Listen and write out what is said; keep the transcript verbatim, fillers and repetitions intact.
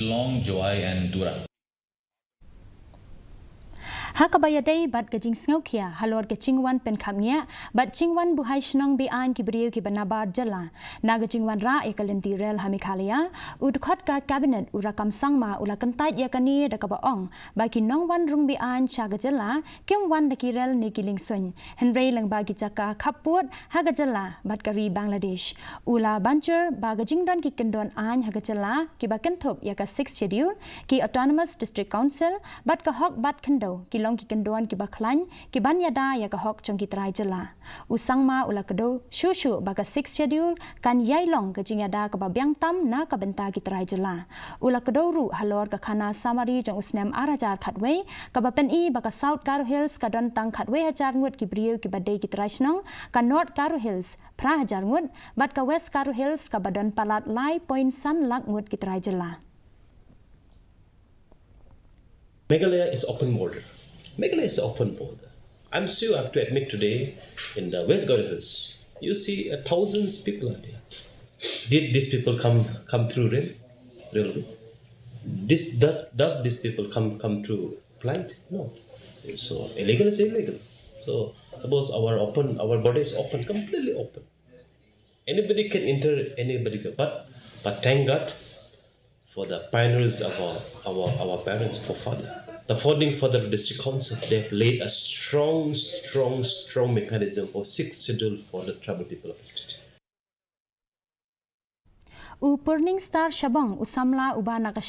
Shillong, Jowai and Tura. Ha kaba ïadei bad ka jingsngewkhia halor ka jingwan pynkhapngiah bad jingwan buhai shnong be-aiñ ki briew kiba nabar jylla na ka jingwanrah ïa ka lynti rel ha Meghalaya, u dkhot ka Cabinet u Rakkam Sangma u la kyntait ïa kane da kaba ong ba ki nongwan rung be-aiñ sha ka jylla kim wan da ki rel ne ki liengsuiñ, hynrei lyngba ki jaka khappud ha ka jylla bad ka ri Bangladesh. U la ban jur ba ka jingdon ki kyndon aiñ ha ka jylla kiba kynthup ïa ka Sixth Schedule, ki Autonomous District Council bad ka hok bat khyndew ki long ki kyndon kiba khlaiñ ki ban ïada ïa ka hok jong ki trai jylla. U Sangma u la kdew shuh shuh ba ka Sixth Schedule kan ïai long ka jingïada kaba biang tam na ka bynta ki trai jylla. U la kdew ruh halor ka khana summary jong u snem ar hajar khatwei kaba pyni ba ka South Garo Hills ka don tang khatwei hajar ngut ki briew kiba dei ki trai shnong, ka North Garo Hills phra hajar ngut bad ka West Garo Hills kaba don palat lai point san lak ngut ki trai jylla. Meghalaya is open border. Meghalaya is open border. I'm sure I have to admit today in the West Garo Hills, you see a thousands people are there. Did these people come come through rail, railway? This that does these people come come through flight? No. So illegal is illegal. So suppose our open our border is open, completely open. Anybody can enter, anybody can. But but thank God for the pioneers of our, our, our parents, forefather. The founding father of the district council, they have laid a strong, strong, strong mechanism for sixth schedule for the tribal people of the state. U Purning Star Shabong, u samla uba na ka